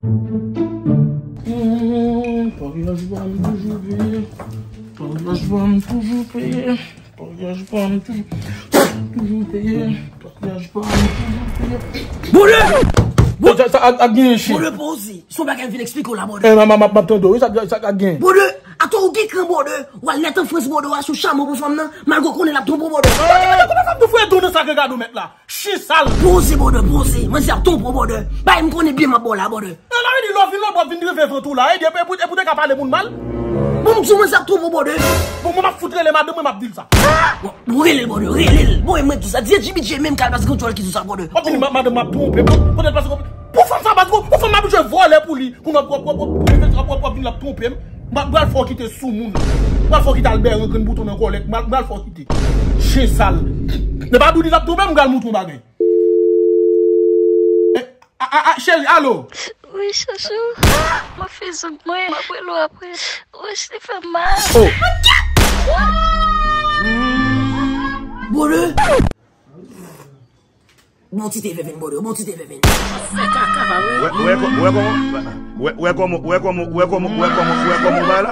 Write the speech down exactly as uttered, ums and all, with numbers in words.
Paryaj pa m toujou peye. Paryaj pa m toujou peye. Paryaj pa m toujou, toujou peye. Paryaj pa m toujou peye. Bode! Sa, sa, ak, ak genyen chen. Bode, poze. Se yon bagay m vin eksplike w la, bode. Eh, m, m, m, m ap tande w, wi, sa, sa, ak genyen. Bode, atò ou gen kran, bode. W al nèt an Frans, bode, w al sou chaman pou fanm nan. Malgre w konnen l ap twonpe w, bode. Eh, kòman sa m tou fè tou nan sa ke gado mèt la? Chen sal. Poze, bode, poze. Manzè ap twonpe w, bode. Bay m konnen byen m ap ba w la, bode. Nan la vini lò vin lò bò vin rive vant ou la. E byen, e pou, e pou te ka pale moun mal. Bon, m di w manzè ap twonpe w, bode. Bon, mwen m ap fout rele madanm mwen, m ap di l sa. Bon, bon, rele l, bode, rele l. Bon, e mwen di sa. Di Jimmy J menm kal paske konn tchòl ki di sa, bode. W ap vin di ma-, madanm m ap twonpe m. Poutèt paske pou fanm sa, paske pou fanm m abitye vòlè pou li. Pou n ap, w ap, w ap, w ap, w ap, w ap, w ap vin l ap twonpe m. M ap, m pral fè w kite soumoun. M pral fè w kite Albert Rankin bouton nan kòlèt. M pral, m pral fè w kite. Chen sal. Ne pa di w li t ap twonpe m, m pral montre w bagay. Eh, a, a, a, cheri, alo. Wi, chouchou. Mwen fè zong mwen. M ap rele w apre. Wi, li fè m mal. Oh. Bode. Bon ti te vèvèn, bode. Bon ti te vèvèn. Fè kaka, wi. Wè, wè kò-, wè kòman, wè, wè kòman, wè kòman, wè kòman, wè kòman, wè kòman w bay la.